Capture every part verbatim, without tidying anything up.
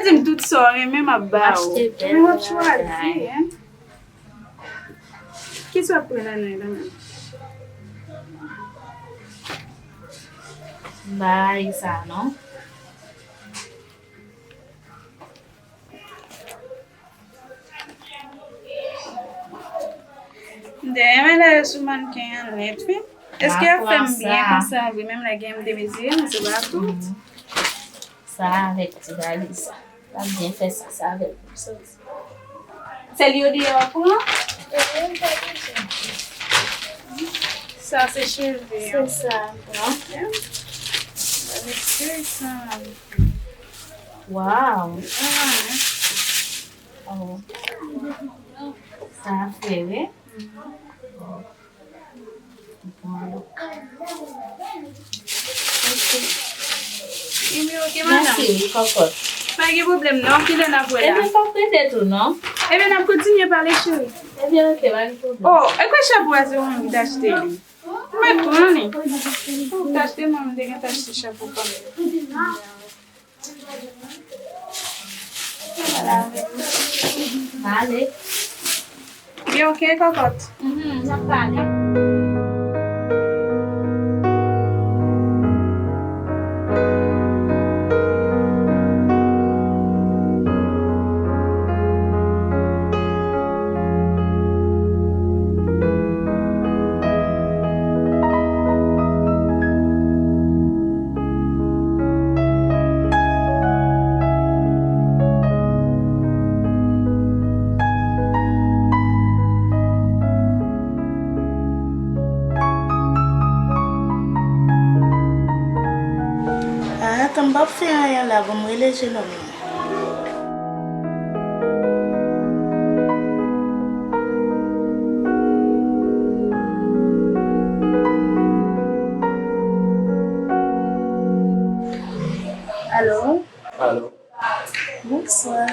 Di m tout sa w renmen, m ap ba w. Achte bèl bagay. Men w ap chwazi, hein. Kisa w ap pran nan men la menm? M pa rayi sa non. M te renmen lè yo sou mannken an nèt wi. Èske y ap fè m byen konsa vre? Menm lè gen m te mezire, men se pa tout. Sa avèk ti valiz sa. L ap byen fè sa, sa avèk m. Se li yo deyò pou an? Sa se cheve an. Se sa, m pran. Sa enteresan. Waw. Oh. Sa fre wi. Bon. Mèsi wi, kòkòt. Pa gen pwoblèm non, kilè n ap wè la? Ebyen, fòk rete tou non. Ebyen, n ap kontinye pale, cheri. Ebyen, oke, pa gen pwoblèm. Oh, e kwè chapo a se ou menm ki t achte li? Mwen pran li. Ou t achte, mwen, m te gen t achte chapo pa m. Pale. Li oke, kòkòt? Mhm, n ap pale. Ah, atann, m p ap fè anyen la, bon, m rele jenòm nan. Alo? Alo? Bonswa.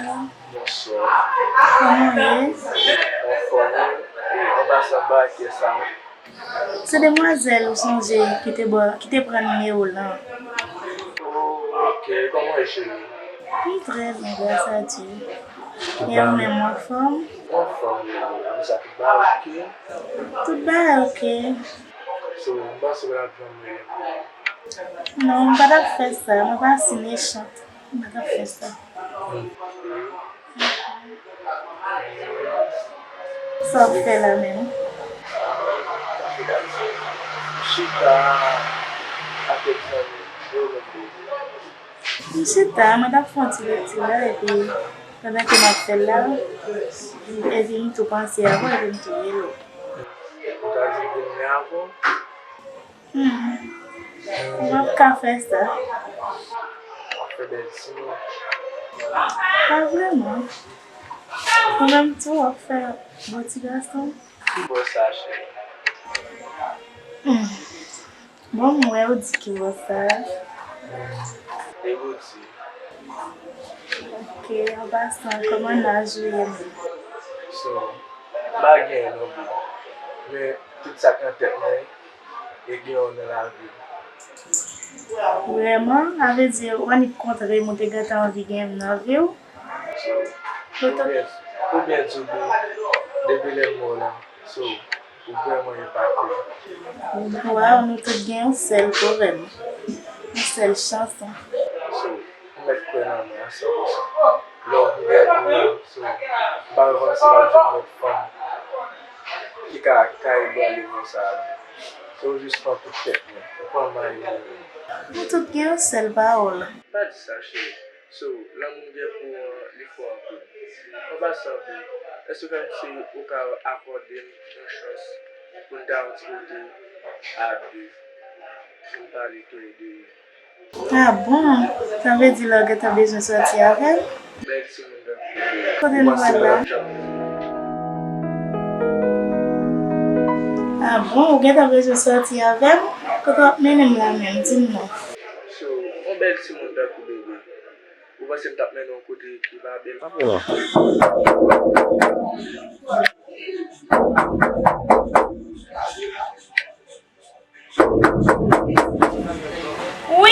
Bonswa. Kòman w ye? Anfòm wi. E anba sanba, kiyès sa? Se demwazèl ou sonje ki te ba, ki te pran nimewo w lan. Oh, ok. Kòman w ye, cheri? M trè byen, gras a Dye. E ou menm, w anfòm? M anfòm, wi. Apre sa, tout bagay ok? Tout bagay ok. So, m panse w ap janm rele m. Non, m pa t ap fè sa. Mwen pa si mechant. M pa t ap fè sa. Ok. Sa w ap fè la menm? Chita ak egzanmen yo menm tou. M chita, mwen t ap fè yon ti lekti la, epi pandan ke m ap fè l la, epi m tou panse avè w, epi m tou rele w. Ou ta di vin men avè w? Hmm. M p ap ka fè sa. W ap fè bèl timoun. Pa vrèman. Ou menm tou, w ap fè bon ti gason. Ki bò sa, cheri? Hmm. Bon, m wè ou di ki bò sa. Hmm. E ou di? Ok, an pasan, kòman laj ou ye menm? So, m pa genyen non, baby. Men, tout sa k nan tèt mwen, e gen w nan lavi m. Vrèman? Sa vle di, w annik kontre m, ou te gentan anvi gen m nan vi w? So, ou byen, ou byen di w, baby, depi lè m wè w la. So, ou vrèman epate. Waw, nou tout gen yon sèl pou vrèman. Yon sèl chans. So, ou mèt kwè nan mwen a san pou san. Love m gen pou ou, so, m pa wè kòmsi m ap jwenn lòt fanm ki ka, ki ka egalye mwen sa a. So, ou jis pran tout tèt mwen. Ou pran may mwen. Nou tout gen yon sèl pawòl. Pa di sa, cheri. So, lanmou m gen pou ou an, li fò anpil. An pasan, babe, èske w ka, si ou ka akòde m yon chans pou n ta yon ti kote a de, pou n pale toulède? Ah bon? Sa vle di la w gentan bezwen sòti avè m? Bèl timoun tankou w. Kote nou pral la? Ah bon? Ou gentan bezwen sòti avè m? Kote w ap mennen m la menm? Di m non. So, yon bèl timoun tankou w, bebe. Ou panse m t ap mennen w yon kote ki pa bèl? Wi!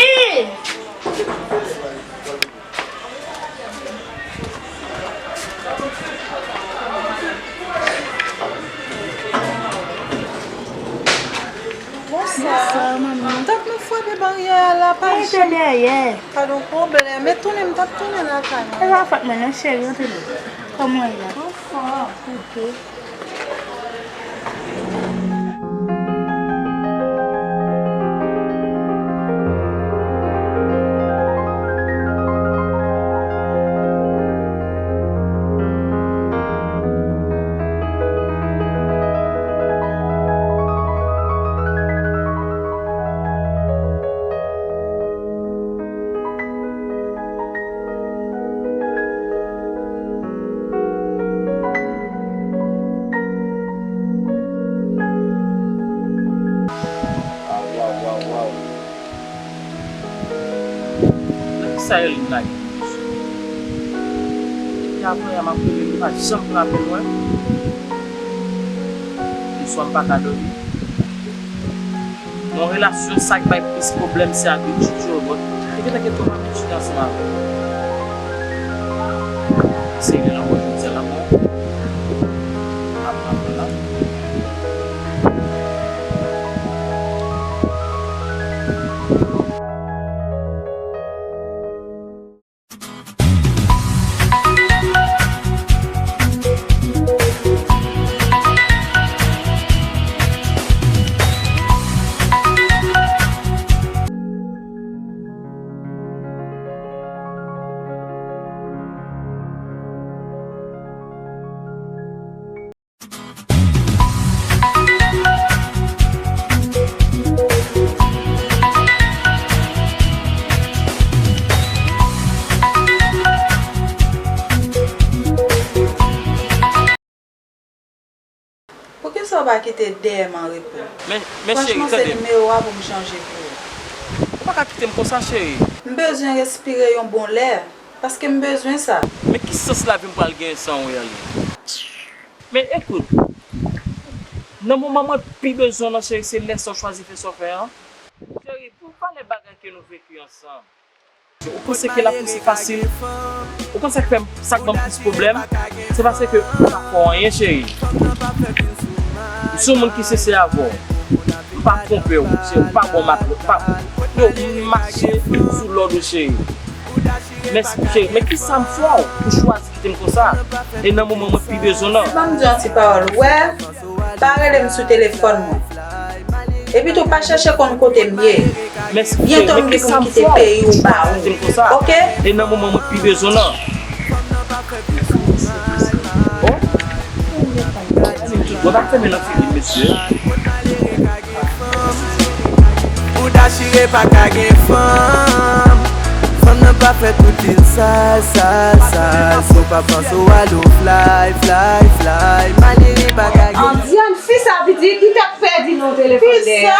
Se dèyè. Pa gen pwoblèm. E tounen, m t ap tounen lakay mwen. E pa fòt mwen non, cheri, antre non. Kòman w ye la? Anfòm. Ok. Nan ki sa Erline lage pou misye? Depi avanyè m ap rele l, li pa janm pran apèl mwen. Oswa m pa ka dòmi. Nan yon relasyon, sa k bay plis pwoblèm se abitid yo. Bon, li gentan gen twòp abitid ansanm avè m. Se li nan jodi a la, bon. Ap, ap la. Poukisa w pa kite dèyè m an repo? Men, men cheri, tande m. Franchman, se nimewo a pou m chanje pou ou. Ou pa ka kite m konsa, cheri. M bezwen respire yon bon lè, paske m bezwen sa. Men ki sans lavi m pral genyen san ou, Erline? Men ekout, nan moman mwen pi bezwen w nan, cheri, se lè sa w chwazi fè sa w fè an. Cheri, pou valè bagay ke nou veki ansanm. Ou panse ke laprès se fasil? Ou konn sa k fè m, sa k ban m plis pwoblèm? Se paske m pa fè w anyen, cheri. M se yon moun ki sensè avè w. M pa twonpe w, cheri. M pa bon mat, pa, yo, m mache sou lòd ou, cheri. Men, cheri, men ki sa m fè w pou chwazi kite m konsa? E nan moman mwen pi bezwen w nan. Ban m di yon ti pawòl. Ou wè, pa rele m sou telefòn mwen. Epi tou pa chèche konn kote m ye. Byento m gen pou m kite peyi ou ba ou. Oke? E nan moman mwen pi bezwen w nan. Oh. Tout bon ap fèmen nan figi m, mesye. Pou dachire pa ka gen fanm. Fanm nan pa fèt pou til sal, sal, sal. Si w pa panse w al ou fly, fly, fly. Malere pa ka gen. Andian, fi sa pitit, li t ap pèdi nan telefòn dèyè.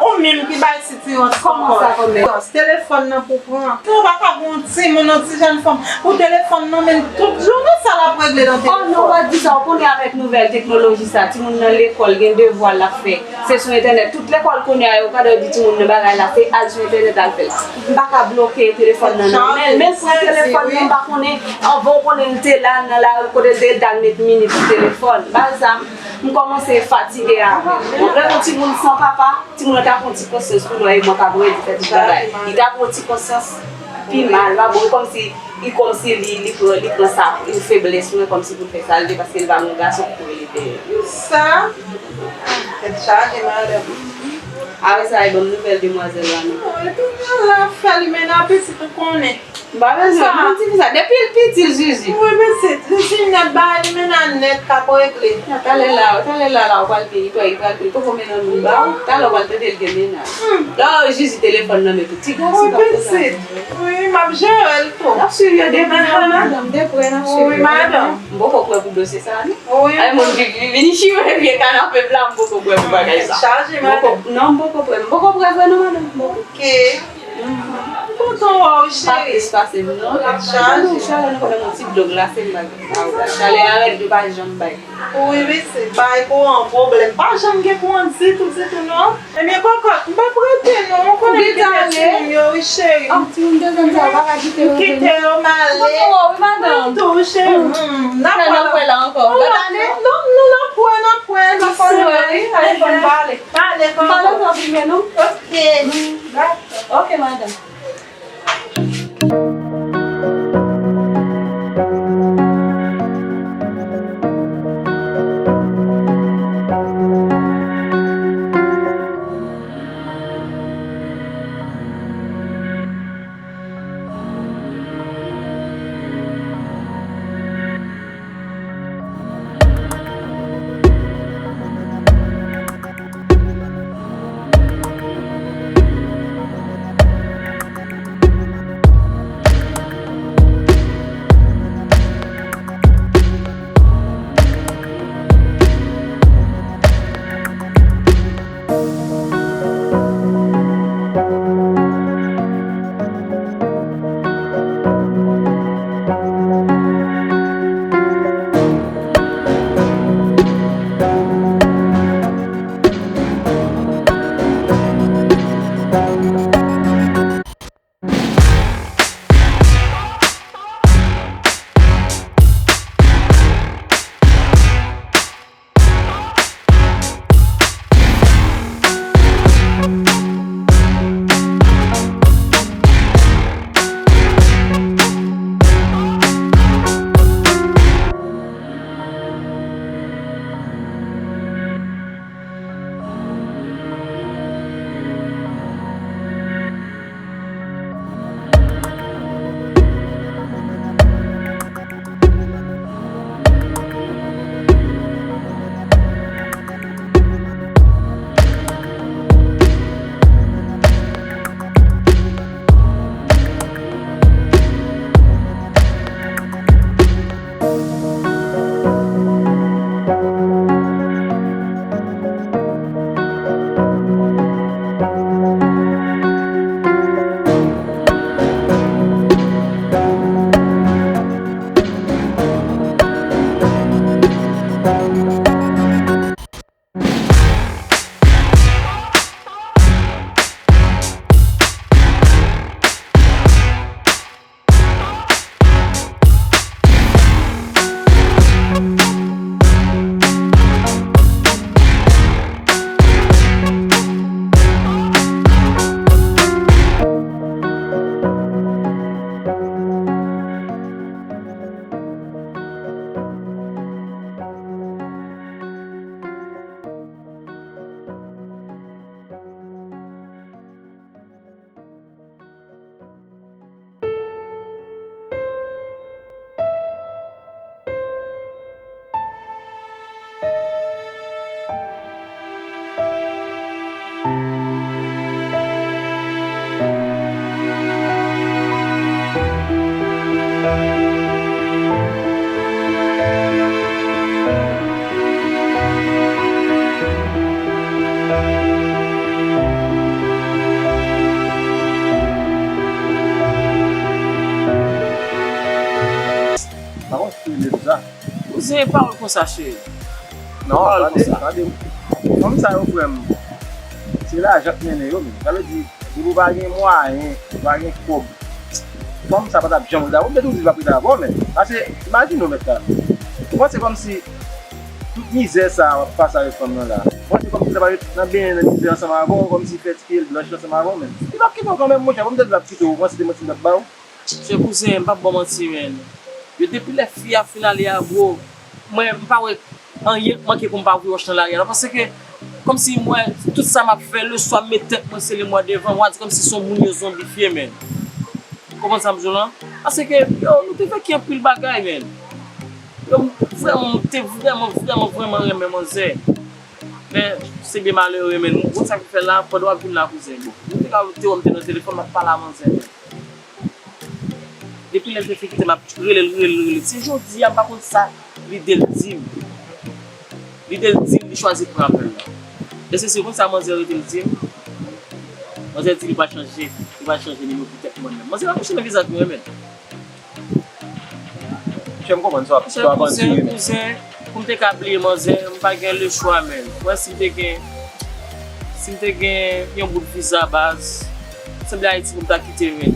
Ou menm ki bay sitirans. Kòman sa, kòman? Telefòn nan pou pran. Ou pa ka gen yon timoun, yon ti jèn fanm pou telefòn nan men l tout jounen, sa l ap regle nan telefòn. Oh non, pa di sa, ou konnen avèk nouvèl teknoloji sa, timoun nan lekòl gen devwa l ap fè. Se sou entènèt. Tout lekòl kounye a yo pa dwe di timoun nan bagay la, se al sou entènèt al fè l. M pa ka bloke telefòn nan nan men l, men l pran telefòn nan, m pa konnen, anvan w konnen l te la, nan lari kote l te ye, l t al met minit sou telefòn. Bagay sa, m kòmanse fatige avè l. Ou konprann, yon timoun san papa, timoun nan ta pran ti konsyans tou lè e mwen k ap redi fè tout bagay. Li ta pran ti konsyans pi mal, pa bon, kòmsi, li kòmsi li, li pran, li pran sa, yon feblès mwen, kòmsi pou l fè sa l vle, paske l pa gen yon gason pou rele dèyè l. Sa? Tèt chaje, madanm. Apre sa, e ban m nouvèl demwazèl la, non. Oh, e tounen la fè li mennen apetit, ou konnen. M pa bezwen, m konn ti fi sa. Depi l piti, l zizi. Wi, pitit. Zizi nèt, bagay li mennen nèt k ap regle. Talè la, talè la, la, ou pral vini, pral, pral, poko mennen moun ba ou. Talè ou pral tande l gen mennaj. Hmm. La, ou zizi telefòn nan men tout ti gason k ap poze. Wi, pitit. Wi, m ap jere l tou. N ap swiv yo de prè, madanm, de prè, n ap swiv yo. Wi, madanm. M poko prè pou dosye sa, non. Wi. Ay, moun ki vin, vin chire vye kanapè m la, m poko prè pou bagay sa. Tèt chaje, madanm. M poko, non, m poko prè. M poko prè vre, non, madanm. M poko. Ok. M kontan wè w, cheri. Pa plis pase m, non. Tèt chaje. Chalè, chalè, nou konnen yon ti dlo glase m bay. Chalè a rèd, yo pa janm bay. Wi, pitit, bay pou an pwoblèm. Pa janm gen kouran ditou, ditou, non. Ebyen, kòkòt, m p ap rete, non. Ou konnen m gen timoun yo, wi, cheri. Ah, timoun dezèm sa, ou pa ka kite yo vini. M kite yo, m ale. M kontan wè w, wi, madanm. Mwen tou, cheri. Hmm. N ap wè la ankò. Lòt ane? Non, non, Nan pwen, nan pwen, nan pwen, wi. Pale, pale, pale. Pale, pale, pale, non? Ok. Dakò. Ok, madanm. Pa konn si li konsa. Kouzen, e pawòl konsa, cheri. Non, pawòl tande, konsa. Tande. Fanm sa yo, frè m, se lajan k mennen yo, men. Sa vle di, depi w pa gen mwayen, w pa gen kòb, fanm sa pa t ap janm rete avè w. M te toujou di l p ap rete avè w, men. Paske, imajine w, mèt la. Ou panse kòmsi tout mizè sa w ap pase avèk fanm nan la. Ou panse kòmsi l t ap nan benyen nan mizè ansanm avè w, kòmsi fè ti pye l blanch ansanm avè w, men. Li p ap kite w kanmenm, monchè. Bon, m te di l ap kite w, ou panse se manti m t ap ba w? Mesye kouzen, m p ap ba w manti, men. Yo, depi lè fi a fin ale a, bro, mwen, m pa wè anyen k manke pou m pa voye wòch nan lari a, non, paske, kòmsi m wè tout sa m ap fè, leswa m met tèt mwen sele mwen devan, m a di kòmsi se yon moun yo zonbifye, men. Ou konprann sa m di w lan? Paske, yo, nou te fè ki anpil bagay, men. Yo, m vrèman, m te vrèman, vrèman, vrèman renmen manzè. Men, se byen malere, men. Ou konn sa k fè la, pandan w ap vin la, kouzen, bon. Mwen te ka te wè m te nan telefòn, m ap pale a manzè, men. Depi lè l te fin kite m, m ap rele l, rele l, rele l. Se jodi a, m pa konn sa lide l di m. Lide l di m, li chwazi pran apèl la. Mesye, se konn sa manzè rete l di m. Manzè di li pa chanje, li pa chanje nimewo pou tèt mwen menm. Manzè pa kouche nan vizaj mwen menm. Monchè, m konprann sa w ap, sa w ap andiye, men. Kouzen, kouzen, pou m te ka bliye manzè, m pa gen lechwa, men. Mwen, si m te gen, si m te gen yon bout viza, baz, sanble Ayiti pou m ta kite, men.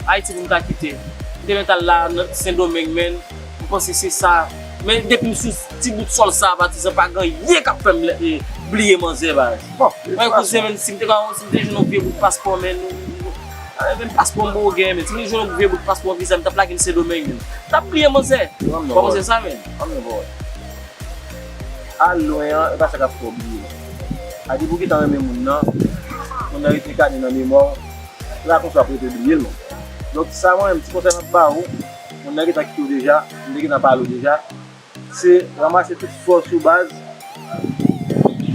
Ayiti pou m ta kite. M te mèt al la nan Sendomeng, men. M panse se sa, Men depi m sou ti bout sòl sa a, patizan, pa gen anyen k ap fè m lè- e, bliye manzè, baz. Bon, mwen, kouzen, menm si m te ka, si m te jwenn yon vye bout paspò, men, a, menm paspò m poko gen, men si m te jwenn yon vye bout paspò, viza, m t ap lage l Sendomeng, men m t ap bliye manzè. Ou pa panse sa, men? Al lwen an, e pa sa k ap fè w bliye. A, depi w gentan renmen moun nan, moun nan rete kale nan memwa w, se pa konsa pou w te bliye l, non. Donk, sa mwen menm, ti konsèy m ap ba ou, moun nan gentan kite w deja, m te gentan pale w deja, se ranmase tout fòs ou, baz,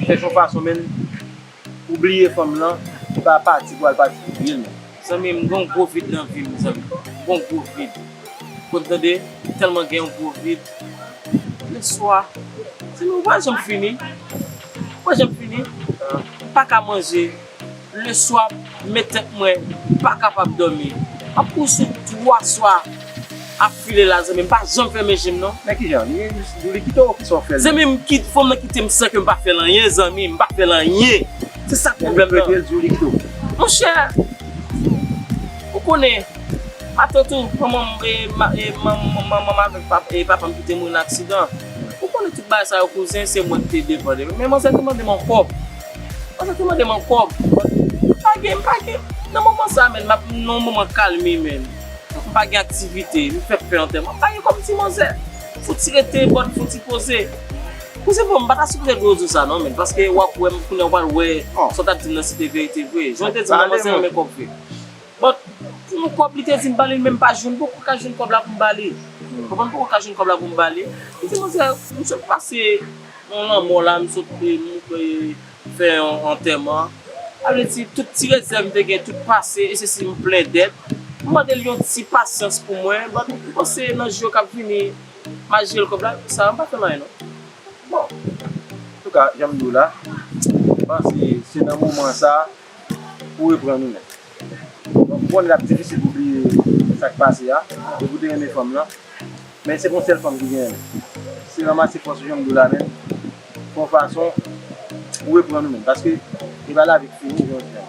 chèche yon fason, menn, pou bliye fanm lan, pa pati pou al pati pou bliye l, non. Zanmi m, m gen yon gwo vid nan vi m, zanmi m. M gen yon gwo vid. Ou konn tande? M tèlman gen yon gwo vid. Leswa, zanmi m, ou pa janm fini. Ou pa janm fini. M pa ka manje. Leswa, men tèt mwen, m pa kapab dòmi. M ap kouri sou twa swa afile la, zanmi m. M pa janm fèmen je m, non. Men kijan? Li, li kite w, kisa w fè l? Zanmi m, kit, fanm nan kite m san ke m pa fè l anyen, zanmi m. M pa fè l anyen. Se sa k pwoblèm nan. Monchè, ou konnen, matant ou, manman m, e, ma- e, man- man- manman m avèk pap- e, papa m kite mouri nan aksidan. Ou konnen tout bagay sa yo, kouzen, se mwen ki te depann de. Men manzè te mande m yon kòb. Manzè te mande m yon kòb. M pa gen, m pa gen. Nan moman sa, menn, m ap nan yon moman kalmi, menn. M pa gen aktivite, m fèk fè antèman. M pa gen kòb ti manzè. Fouti rete bòt, fouti poze. Kouzen, bon, m pa ta sipoze dwe di w sa, non, menn. Paske w ap wè m, kounye a w pral wè sa w t ap di m nan, se te verite vre. Jan w te di m nan, manzè renmen kòb vre. But, pou yon kòb li te di m ba li, men m pa jwenn, m poko ka jwenn kòb la pou m ba li. Konprann, m poko ka jwenn kòb la pou m ba li. Li di, manzè, m sot pase yon lanmò la, m sot, e, m, e, fè yon antèman. Sa vle di, tout ti rezèv m te gen, tout pase, e se si m plen dèt. M mande l yon ti pasyans pou mwen, but m panse nan jou yo k ap vini, m a jere l kòb la, sa, m pa fè l anyen, non. Bon, antouka, jan m di w la, m panse se nan moman sa a pou reprann ou menm. Bon, m konnen l ap difisil pou bliye sa k pase a, e pou te renmen fanm lan, men se pa yon sèl fanm ki genyen menm. Se ranmase fòs ou jan m di w la menm, fè yon fason pou reprann ou menm, paske e pa lavi k fini, jan w di a.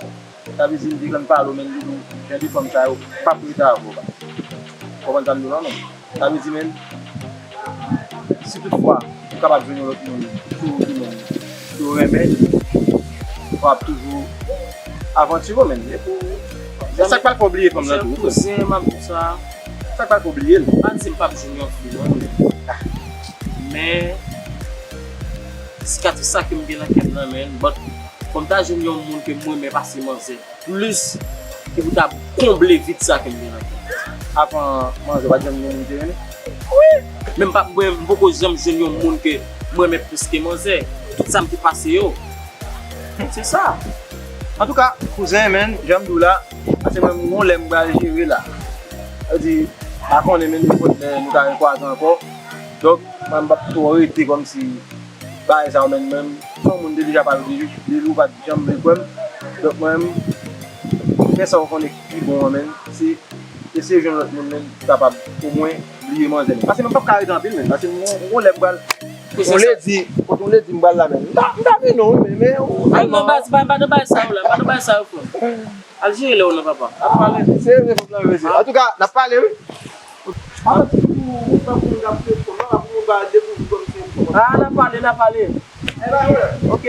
Sa vle di m te konn pale w menm, m di w jan de fanm sa yo p ap rete avè w, baz. Ou konprann sa m di w la menm? Sa vle di menm, si tout fwa ou kapab jwenn yon lòt moun, sou yon moun, sou yon renmen, w ap toujou avantire w menm. E pou, se sa k pral fè w bliye fanm nan tou. Kouzen, m ap di w sa. Sa k pral fè w bliye l. Pa di m p ap jwenn yon fi, non. Men, sikatris sa ke m gen nan kè m nan, men, but, fò m ta jwenn yon moun ke m renmen pase manzè. Plis ke pou ta konble vid sa ke m gen nan kè m. Avan manzè, w pa t janm gen moun ou te renmen? Wi! Men m pa, mwen, m poko janm jwenn yon moun ke m renmen plis ke manzè. Tout sa m te pase yo. Se sa. Antouka, kouzen, menn, jan m di w la, paske mwen, m gon lè m pral jere la. Sa vle di, m pa konnen, menn, nenpòt lè nou ta rekwaze ankò. Donk, mwen, m p ap twò rete kòmsi bagay sa yo, menn, menm, se yon moun te deja pale de, de ou pa t janm vle kwè m. Donk, mwen, m fè sa w konnen ki pi bon an, menn, se eseye jwenn lòt moun, menn, ki kapab omwen bliye manzè, menn. Paske mwen p ap ka rete anpil, menn, paske mwen, mwen, lè m pral, yon ledi, kote yon ledi m pral la, menn. M ta, m ta vini, wi, men, men, ou tèlman baz, pa, pa nan bagay sa yo la, pa nan bagay sa yo, frè. Al jere lè w nan, papa. Ap pale. Se vre, fòk nan vre. Antouka, n ap pale, wi. Ah, n ap pale, n ap pale. Ok.